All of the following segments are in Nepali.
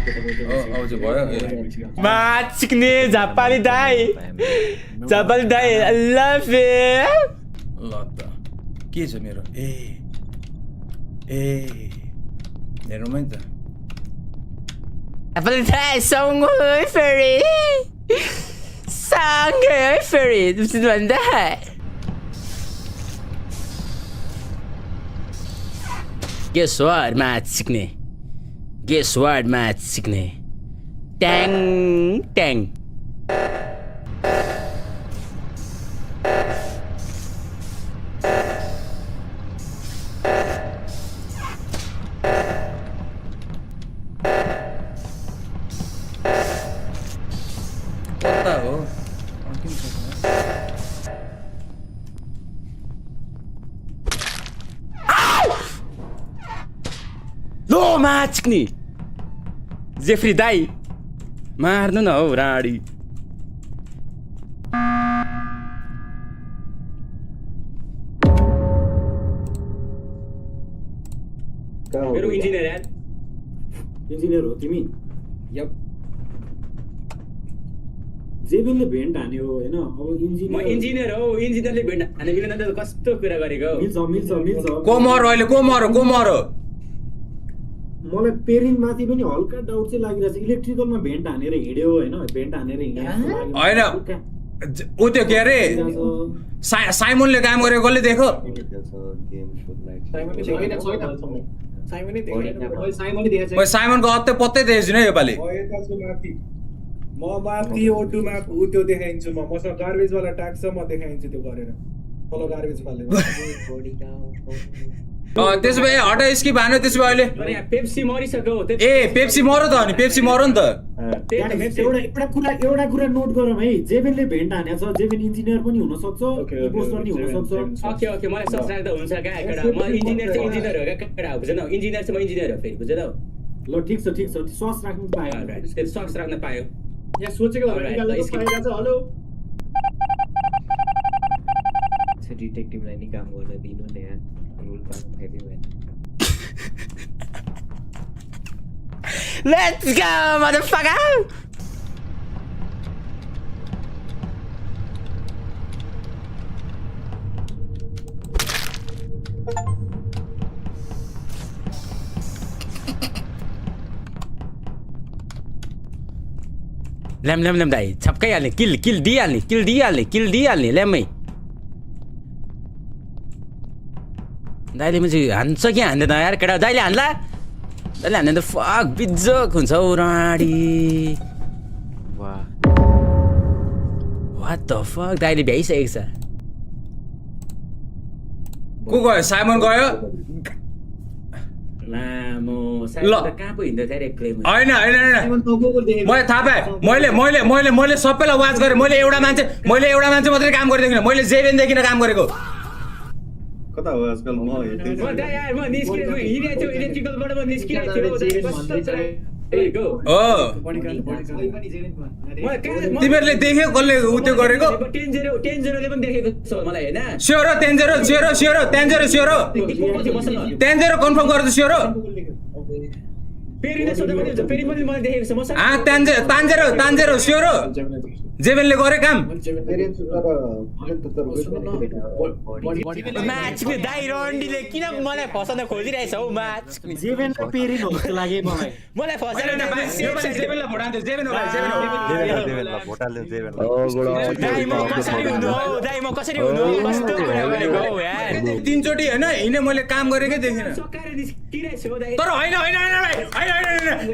अब चाहिँ भयो माछ सिक्ने झापाली दाई आई लभ यु ल त के छ मेरो ए हेरौँ है त झापाली दाई सँगै फेरि सुन्नु भन्दा Guess what, माछ सिक्ने Guess what, माछ सिक्ने ट्याङ कता हो लो माछ सिक्ने जेफ्री दाई मार्नु न हौ राडी मेरो इन्जिनियर यार इन्जिनियर हो तिमी यप जेबिनले भेन्ट हान्यो हैन अब म इन्जिनियर हो इन्जिनियरले भेन्ट हाने मिल्दैन त कस्तो कुरा गरेको मिल्छ को मर मलाई पेरिन माथि पनि हल्का डाउट चाहिँ लागिरहेछ इलेक्ट्रिकलमा भेन्ट हानेर हिँड्यो हैन भेन्ट हानेर हिँड्यो होइन ऊ त्यो के अरे साइमनले काम गरेको कसले देखो साइमनको अत्तै पत्तै देखेछु नि योपालि म माथि ओटुमा उ त्यो देखाइन्छु मसँग गार्बेज वाला ट्याक्स छ म देखाइन्छु त्यो गरेर तल गार्बेज फालेर त्यसो भए हटा स्किप हान्यो त्यसो भए अहिले अरे पेप्सी मरिसक्यो ए पेप्सी मरो त अनि पेप्सी मरो नि त एउटा कुरा नोट गरौँ है जेबेनले भेन्ट हानेछ जेबेन इन्जिनियर पनि हुन सक्छ इम्पोस्टर पनि हुन सक्छ ओके मलाई सक्छ राख्दा हुन्छ क्या केटा म इन्जिनियर हो क्या केटा बुझेन इन्जिनियर चाहिँ म इन्जिनियर हो फेरि बुझेन ल ठिक छ सस राख्नु पायो सक्स राख्न पायो यहाँ सोचेको हेलो डिटेक्टिभलाई नि काम गर्न दिनु न यार रोल पाउनु फाइदै भएन Let's go, motherfucker! ल्याम दाइ छप्कै हाल्ने किल दिइहाल्ने ल्यामै दाइले मान्छे हान्छ कि हान्दैन यार केटा दाइले हान्ला दाइले हान्दैन त फक बिजोक हुन्छ हौ राडी वाट द फक दाइले भ्याइसकेको छ को गयो साइमन गयो लामो साइमन कहाँ पो हिँड्दै थियो रे क्लेम होइन मैले थाहा पाएँ मैले सबैलाई वाच गरेँ मैले एउटा मान्छे मात्रै काम गरिदिएको मैले जेबेनदेखि काम गरेको कता हो आजकल म निस्किरहेको थियो इलेक्ट्रिकलबाट म निस्किरहेको थियो तिमीहरूले देख्यो कसले उ त्यो गरेको 10-0ले पनि देखेको छ मलाई हैन स्योर 10-0 कन्फर्म गर्दै स्योर पेरिने सोध्दा पनि हुन्छ पेरि पनि मैले देखेको छ मसँग तान्जेरो स्योर जेबेनले गरे काम माछको दाइ रन्डीले किन मलाई फसाउन खोजिरहेछ हौ माछ जेबेन पेरिन हो जस्तो लाग्यो मलाई फसाएर जेबेनलाई भोटाल्यो जेबेनलाई दाइ म कसरी हुनु कस्तो कुरा गरेको हौ यार तीनचोटी हैन हिने मैले काम गरेकै देखिन सकाएर निस्किरहेछ हो दाइ तर हैन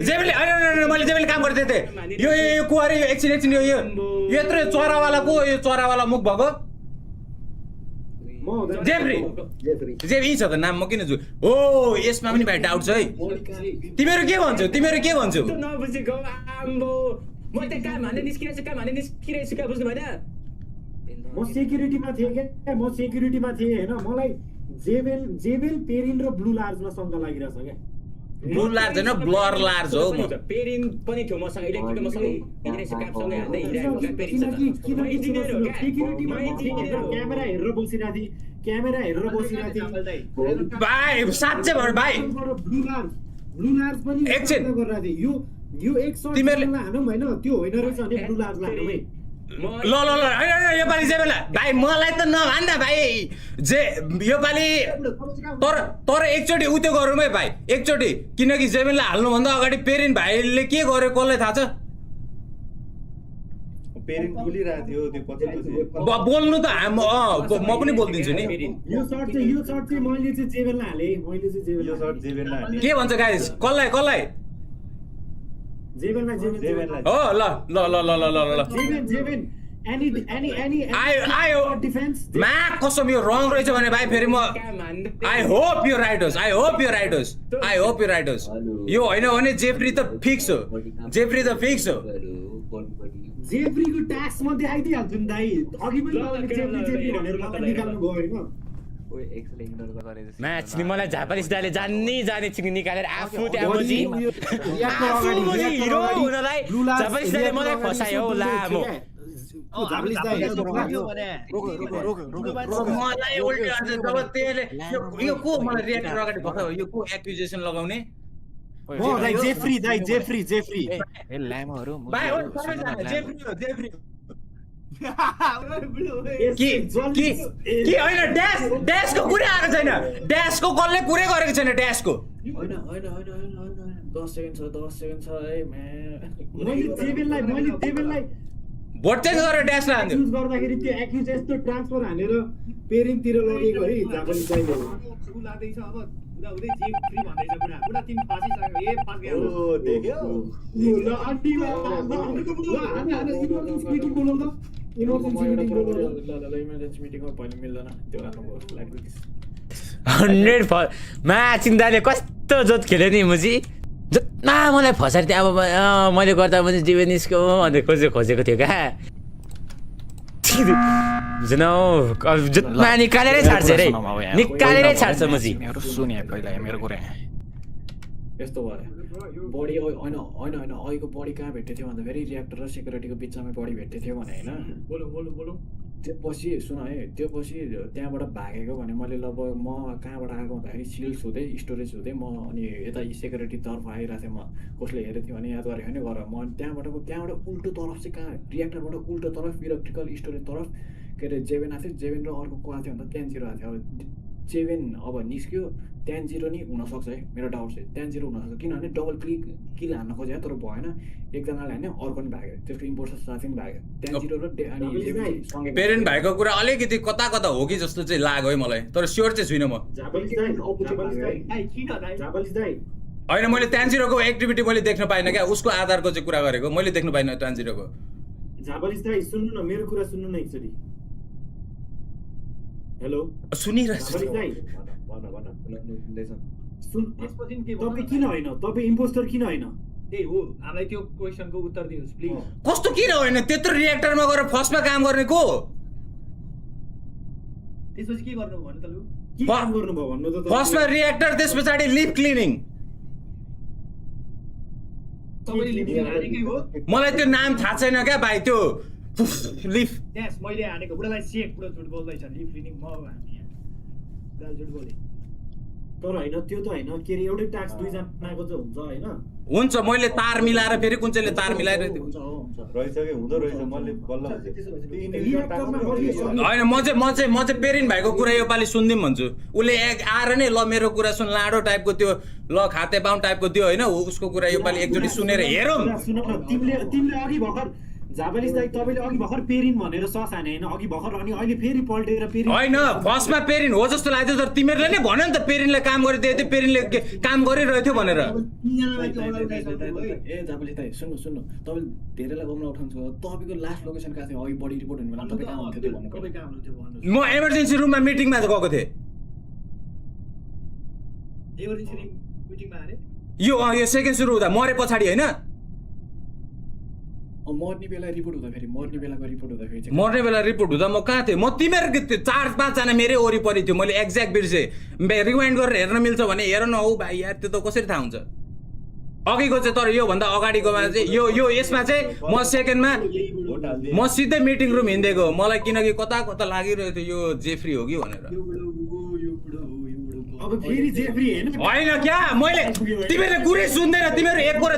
जेबेनले मैले जेबेनले काम गर्दै थिएँ यो कुवारी एकछिन यो यत्रो चरावाला को यो चरावाला मुख भएको जेफ्री छ त नाम म किन छु ओ यसमा पनि भाइ डाउट छ है तिमीहरू के भन्छौ नबुझेको आम्बो म त काम हान्दै निस्किरहेछु क्या बुझ्नु भएन म सेक्युरिटीमा थिएँ हैन मलाई जेबेल पेरिन र ब्लू लार्जमा शंका लागिरहेछ क्या ब्लू लार्ज हैन ब्लर लार्ज हो म पेरिन पनि थियो मसँग इलेक्ट्रिकल मसँग इन्जिनियर काम सँगै हान्दै हिँडिरहेको क्या पेरिन छ इन्जिनियर हो क्या सेक्युरिटीमा क्यामेरा हेरेर बसिरहेको थिएँ भाइ साच्चै भर भाइ ब्लू लार्ज पनि एकछिन गरिरहेको थिएँ यो एक सर्ट तिमीहरूले- हानौँ होइन त्यो होइन रहेछ भने ब्लू लार्ज हानौँ है ल होइन योपालि चाहिँ बेला भाइ मलाई त नभन्दा भाइ जे योपालि तर एकचोटि उ त्यो गरौँ है भाइ एकचोटि किनकि जेबेनलाई हाल्नुभन्दा अगाडि पेरिन भाइले के गर्यो कसलाई थाहा छ पेरेन्ट बोलिरहेको थियो त्यो पछि बोल्नु त म पनि बोलिदिन्छु नि यो सर्ट चाहिँ मैले चाहिँ जेबेललाई हालेँ यो सर्ट जेबेनलाई के भन्छ गाइस कसलाई जेबेललाई हो ल जेबेन any आयो डिफेन्स मा कसम यो रङ रहेछ भने भाइ फेरि म आई होप यु राइट होस् यो होइन भने जेफ्री त फिक्स हो जेफ्रीको ट्याक्स म देखाइदिइहाल्छु नि दाइ अघि पनि तपाईँले जेफ्री भनेर मलाई निकाल्नु भयो होइन म्याच नि मलाई झापालिस दाले जाने चिनी निकालेर आफू त्यहाँ पछि हिरो हुनलाई झापालिस दाले मलाई फसायो हौ लामो मलाई उल्टी हान्छ जब त्यसले यो को मलाई रिएक्टर अगाडि भर्खर यो को एक्युजेसन लगाउने जेफ्री भाइ हो सबैजना जेफ्री कि होइन ड्यासको कुरै आएको छैन ड्यासको कसले कुरै गरेको छैन ड्यासको होइन 10 सेकेन्ड छ है मैले जेबेललाई भोट चेन्ज गरेर ड्यासलाई हान्थ्यो युज गर्दाखेरि त्यो एक्युज यस्तो ट्रान्सफर हानेर पेरिङतिर लगेको है जापानी दाइले म्याचिङदाले कस्तो जोत खेल्यो नि मुजी जोतमा मलाई फसाएर थियो अब मैले गर्दा मैले जीवनिसको अन्त खोजेको थियो क्या जोतमा निकालेरै छाड्छ रे निकालेरै छाड्छ मुजी यस्तो भयो बडी होइन अघिको बडी कहाँ भेट्दै थियो भन्दाखेरि रियाक्टर र सेक्युरिटीको बिचमा बडी भेट्दै थियो भने होइन बोलो त्यो पछि सुन है त्यो पछि त्यहाँबाट भागेको भने मैले लगभग म कहाँबाट आएको भन्दाखेरि सिल्स हुँदै स्टोरेज हुँदै म अनि यता सेक्युरिटी तर्फ आइरहेको थिएँ म कसले हेरेको थियो भने याद गरेको होइन गर म त्यहाँबाट उल्टो तरफ चाहिँ कहाँ रियाक्टरबाट उल्टो तरफ इलेक्ट्रिकल स्टोरेज तरफ के अरे जेभेन आएको थियो जेभेन र अर्को को आएको थियो भन्दा 10-0 आएको थियो अब जेभेन अब निस्क्यो 10-0 नि हुनसक्छ है मेरो डाउट चाहिँ 10-0 हुनसक्छ किनभने डबल किल हान्न खोजेको तर भएन एकजनाले हान्यो अर्को नि भाग्यो त्यसको इम्पोर्टर साथी पनि भाग्यो 10-0 र अनि जेभेन सँगै पेरेन्ट भाइको कुरा अलिकति कता हो कि जस्तो चाहिँ लाग्यो है मलाई तर स्योर चाहिँ छुइनँ म होइन मैले 10-0 को एक्टिभिटी मैले देख्न पाइनँ क्या उसको आधारको चाहिँ कुरा गरेको मैले देख्न पाइनँ 10-0 को झापालिस दाइ सुन्नु न मेरो कुरा सुन्नु न एकचोटि हेलो सुनिरहेछु तपाईँ किन होइन तपाईँ इम्पोस्टर किन होइन त्यही हो हामीलाई त्यो क्वेसनको उत्तर दिनुहोस् प्लिज कस्तो किन होइन त्यत्रो रिएक्टरमा गएर फर्स्टमा काम गर्ने को त्यसपछि के गर्नु भन्नु त लु के काम गर्नुभयो भन्नु त फर्स्टमा रिएक्टर त्यस पछाडि लिफ्ट क्लिनिङ तपाईँले लिफ्ट हानेकै हो मलाई त्यो नाम थाहा छैन क्या भाइ त्यो लिफ्ट यस मैले हानेको बुढालाई सेक बुढा झुट बोल्दैछ लिफ्ट क्लिनिङ म हाने बुढा झुट बोले तर होइन त्यो त होइन के अरे एउटै ट्याक्स दुईजनाको चाहिँ हुन्छ होइन हुन्छ मैले तार मिलाएर फेरि कुन चाहिँले तार मिलाएर रहेछ कि हुँदो रहेछ मैले बल्ल होइन म चाहिँ पेरिन भाइको कुरा योपालि सुनिदिउँ भन्छु उसले आएर नै ल मेरो कुरा सुन लाडो टाइपको त्यो ल खाते पाउन्ड टाइपको त्यो होइन उसको कुरा योपालि एकचोटि सुनेर हेरौँ सुन न तिमीले अघि भर्खर झापालिस दाइ तपाईँले अघि भर्खर पेरिन भनेर सस हाने होइन अघि भर्खर अनि अहिले फेरि पल्टेर पेरिन होइन फर्स्टमा पेरिन हो जस्तो लाग्थ्यो तर तिमीहरूले नै भन्यो नि त पेरिनले काम गरिदिएको थियो पेरिनले काम गरिरहेको थियो भनेर ए झापालिस दाइ सुन्नु तपाईँले धेरैलाई गमला उठाउनु छ तपाईँको लास्ट लोकेसन कहाँ थियो अघि बडी रिपोर्ट हुने बेला तपाईँ कहाँ हुन्थ्यो त्यो भन्नु तपाईँ कहाँ हुनुहुन्थ्यो भन्नुहोस् म इमर्जेन्सी रुममा मिटिङमा गएको थिएँ इमर्जेन्सी मिटिङमा हाने यो सेकेन्ड सुरु हुँदा मरे पछाडि होइन मर्ने बेला रिपोर्ट हुँदाखेरि मर्ने बेला रिपोर्ट हुँदा म कहाँ थिएँ म तिमीहरू 4-5 जना मेरै वरिपरि थियो मैले एक्ज्याक्ट बिर्सेँ रिवाइन्ड गरेर हेर्न मिल्छ भने हेर न हौ भाइ यार त्यो त कसरी थाहा हुन्छ अघिको चाहिँ तर योभन्दा अगाडिकोमा चाहिँ यो यसमा चाहिँ म सेकेन्डमा म सिधै मिटिङ रुम हिँडेको मलाई किनकि कता लागिरहेको थियो यो जेफ्री हो कि भनेर अब अब फेरि जेफ्री होइन क्या मैले तिमीहरूले कुरै सुन्दैन तिमीहरू एक कुरा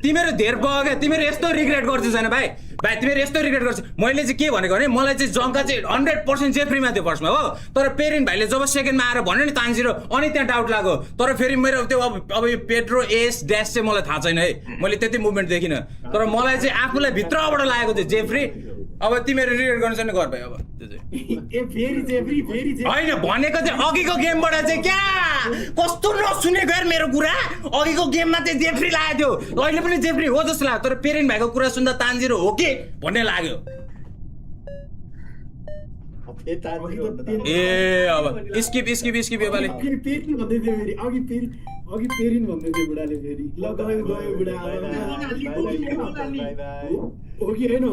तिमीहरू धेर भयो क्या तिमीहरू यस्तो रिग्रेट गर्छु छैन भाइ तिमीहरू यस्तो रिग्रेट गर्छ मैले चाहिँ के भनेको भने मलाई चाहिँ जङ्का चाहिँ 100% जेफ्रीमा थियो फर्स्टमा हो तर पेरेन्ट भाइले जब सेकेन्डमा आएर भन्यो नि तान्जिरो अनि त्यहाँ डाउट लाग्यो तर फेरि मेरो त्यो अब यो पेट्रो एस ड्यास चाहिँ मलाई थाहा छैन है मैले त्यति मुभमेन्ट देखिनँ तर मलाई चाहिँ आफूलाई भित्रबाट लागेको थियो जेफ्री अब तिमीहरू रिग्रेट गर्नु चाहिँ गर भाइ अब त्यो चाहिँ होइन भनेको चाहिँ अघिको गेमबाट चाहिँ क्या कस्तो नसुनेको यार मेरो कुरा अघिको गेममा चाहिँ जेफ्री लागेको थियो अहिले पनि जेफ्री हो जस्तो लाग्यो तर पेरेन्ट भाइको कुरा सुन्दा तान्जिरो हो कि भन्ने लाग्यो ए अब स्किप योपालि अघि पेरिन भन्दै थियो बुढाले फेरि ल गयो बुढा हो कि होइन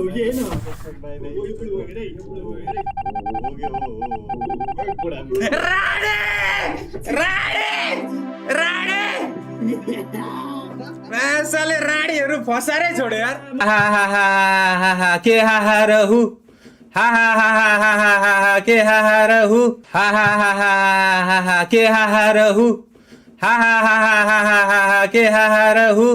साले राणीहरू फसारै छोड्यो यार के रहु के रहु के रहु के रहु